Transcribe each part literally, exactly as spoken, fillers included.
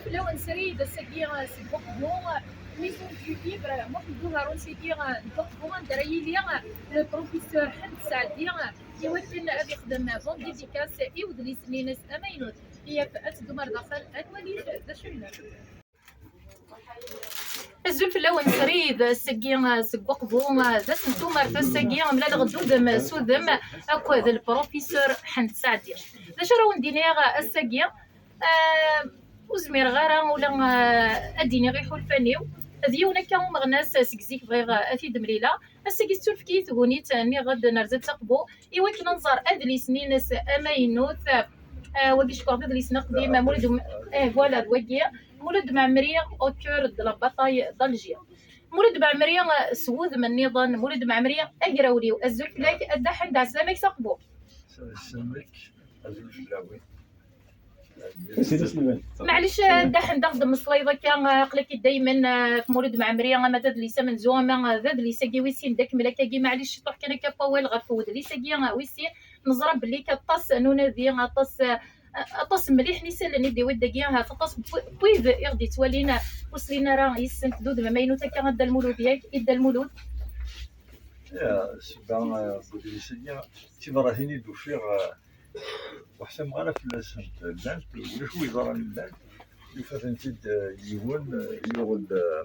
Fell-awen srid ass-agi seg Uqbu, Maison du Livre Muḥend Uharun sigi n Uqbu, anda ara yili le professeur Ḥmed Saɛdi, i wakken ad ixdem bande dédicace i wedlis-nni-ines amaynut. Iyaf ad teddum ar daxel ad nwalit d acu yellan. Azul fell-awen srid ass-agi seg Uqbu, d ass n tumert ass-agi, mlaleɣ-d udem s udem akked le professeur Ḥmed Saɛdi. D acu ara wen-d-iniɣ ass-agi? Ah, ur zmireɣ ara ula, ah, ad d-iniɣ iḥulfan-iw. D yiwen akka umeɣnas seg zik bɣiɣ, ah, ad t-id-mlileɣ. Ass-agi tettunefk-iyi tegnit, ah, nniɣ-d nerza-d s Uqbu i wakken ad nẓer adlis-nni-ines amaynut. Ah, wagi cukkeɣ d adlis-nni aqdim, Mulud M-, eh, voilà, d wagi. Mulud Mɛemmri, Au cœur de la bataille d'Alger. Mulud Mɛemmri, ah, s wudem nniḍen, Mulud Mɛemmri, agrawliw. Azul fell-ak a Dda Ḥend, ɛeslama-k s Uqbu. Ɛeslama-k, azul fell-awen. Maɛlic, eh, Dda Ḥend, ad ɣ-d-temmeslayeḍ akka, eh, aql-ak-id daymen, eh, ɣef Mulud Mɛemmri, ama d adlis amenzu, ama d adlis-agi wis sin, d akemmel akkagi, maɛlic, ciṭuḥ kan akka n wawal ɣef wedlis-agi, eh, wis sin. Neẓra belli aṭas n unadi, aṭas, eh, aṭas mliḥ n isallen i d-iwwi dagi, ahat aṭas n wi-, n wid i ɣ-d-yettwalin, eh, ur slin ara yes-sent. D udem amaynut akka a Dda Lmulud, yak, i Dda Lmulud. Ya, sebba, eh, n wedlis-agi, d tibratin i d-ufiɣ, eh, ur ḥtimeɣ ara fell-asent. Llant, ulac wi ẓran llant. Yufa-tent-id, eh, yiwen, eh, yuɣ-d, eh,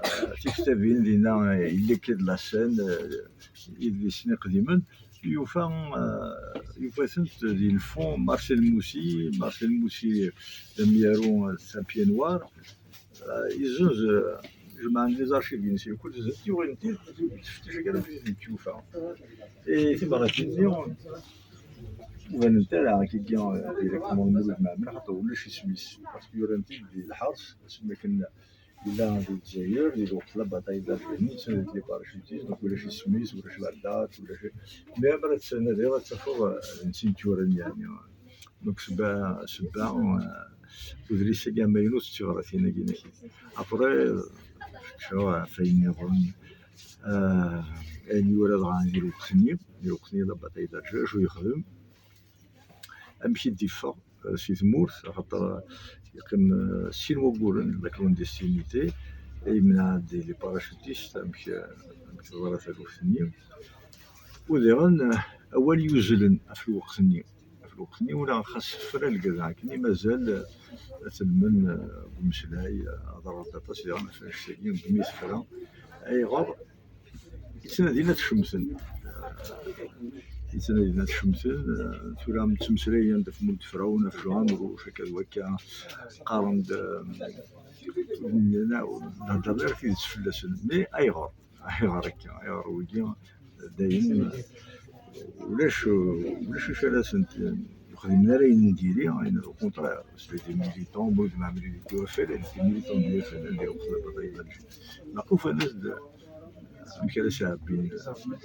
eh, tiktabin dinna, eh, il écrit de la Seine, eh, idlisen iqdimen. Yufa, eh, yufa-tent di le fond Marcel Moussy, Marcel Moussy d amyaru, eh, Saint-Pied-Noir. Eh, yezzenz, eh, jemɛen les archives-ines irkul, zeddi yuɣ-tent-id, teftic akken ad tent-yufa. Et tibratin-nni ur banent ara akkagi, eh, directement n Mulud Mɛemmri, xaṭer ulac isem-is, parce que yuran-t-id di lḥers, asmi akken yella di Lezzayer, di lweqt la bataille d'Algérie, yettnadi deg les parachutistes, donc ulac isem-is, ulac la date, ulac. Mais ammer ad tnadiḍ, ad tafeḍ, eh, d netta i t-yuran, yeɛni. Donc, sebba, sebba, eh, udlis-agi amaynut d tibratin-agi-inek. Après, eh, kečč ɣef wayen nniḍen, eh, ayen yura dɣa di lweqt-nni, di lweqt-nni la bataille d'Alger, acu yexdem, amek i d-iffeɣ, eh, si tmurt, axaṭer, eh, yeqqim, eh, sin wagguren, la clandestinité, ay yemneɛ-d les parachutistes, amek, eh, amek teḍra taluft-nni. U diɣen, eh, awal yuzlen ɣef lweqt-nni. Ɣef lweqt-nni, ula xas tefra lgada akken i mazal, eh, ad telmen, eh, deg umeslay, eh, ad rɣent aṭas diɣen ɣef annect-agi, deg mi tefra. Ayɣer? Yettnadin ad t-cemten. Eh, yettnadin ad t-cemten, eh, tura mttmeslayen ɣef Mulud Ferɛun, ɣef Jean Amrouche, akka d wakka, qqaren-d, eh, nna-, ur heddren ara tidet fell-asen. Mais ayɣer? Ayɣer akka? Ayɣer wigi dayem ulac, ulac acu ara sent-, ur xdimen ara ayen n diri, ayen au contraire, c'est des militants, Mulud Mɛemmri di l'U F L N, des militants de l'U F L N, di lweqt la bataille d'Alger. Neɣ ufan-as-d amek ara sɛebbin tacmat.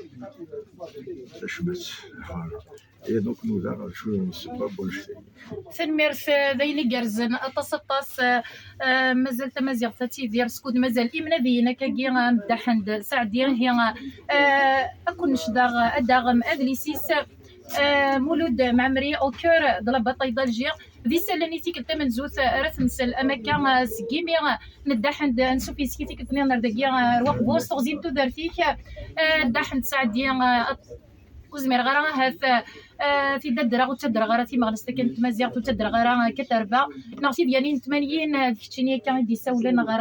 Voilà. Et donc, nudaɣ d acu n ssebba n wannect-agi. Tanemmirt, eh, d ayen igerrzen aṭas, aṭas, eh, eh, mazal tamaziɣt ad tidir, skud mazal imnadiyen akkagi, eh, am Dda Ḥend Saɛdi, ihi, eh, ad ken-necdeɣ, eh, ad d-aɣem adlis-is, eh, Mulud Mɛemmri, Au cœur de la bataille d'Alger. D isallen i tikkelt tamenzut, eh, ara t-nsel, am akka, eh, seg imi, eh, n Dda Ḥend, eh, ansuf yes-k i tikkelt-nniḍen ar dagi, eh, ar Waqbu, s teɣzi n tudert-ik, eh, Dda Ḥend Saɛdi, eh, ur zmireɣ ara ahat, eh, tid ad ddreɣ, ur ttaddreɣ ara timeɣnest akken n tmaziɣt, ur ttaddreɣ ara, eh, akka terba, neɣ tidyanin n tmanyin, eh, d keččini akka i d-yessawlen ɣer,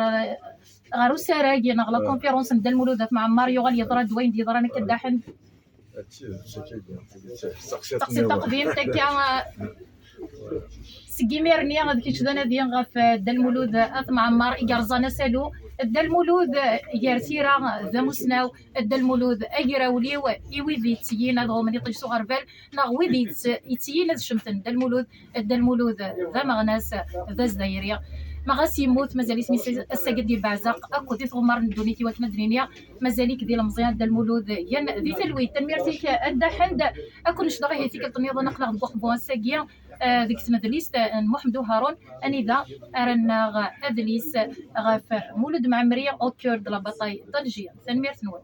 ɣer usarag neɣ la conférence n Dda Lmulud At Mɛemmer, yuɣal yeḍra-d wayen d-yeḍran akka Dda Ḥend. D tidet, akkagi, d tidet. Teqsiḍ taqdimt akka, eh, seg imir-nni d kečč d anadi ɣef, eh, Dda Lmulud At Mɛemmer i yerẓan asalu. Dda Lmulud, eh, gar tira d amusnaw, Dda Lmulud agrawliw i wid yettyin ad ɣummen iṭij s uɣerbal, neɣ wid yett-, yettyin ad cemten Dda Lmulud. Dda Lmulud d ameɣnas, d azdayri. Ma ɣas yemmut, mazal isem-is ass-agi ad d-yebbeɛzaq akked i tɣemmar n ddunit, i wakken ad d-nini mazal-ik d ilemẓi a Dda Lmulud, gan di talwit. Tanemmirt-ik a Dda Ḥend. Ad ken-necdeɣ ihi tikkelt nniḍen, aql-aɣ deg Uqbu ass-agi, eh, deg tmedlist n Muḥemmed Uharun, anida ara nnaɣ adlis ɣef Mulud Mɛemmri, Au cœur de la bataille d'Alger. Tanemmirt-nwen.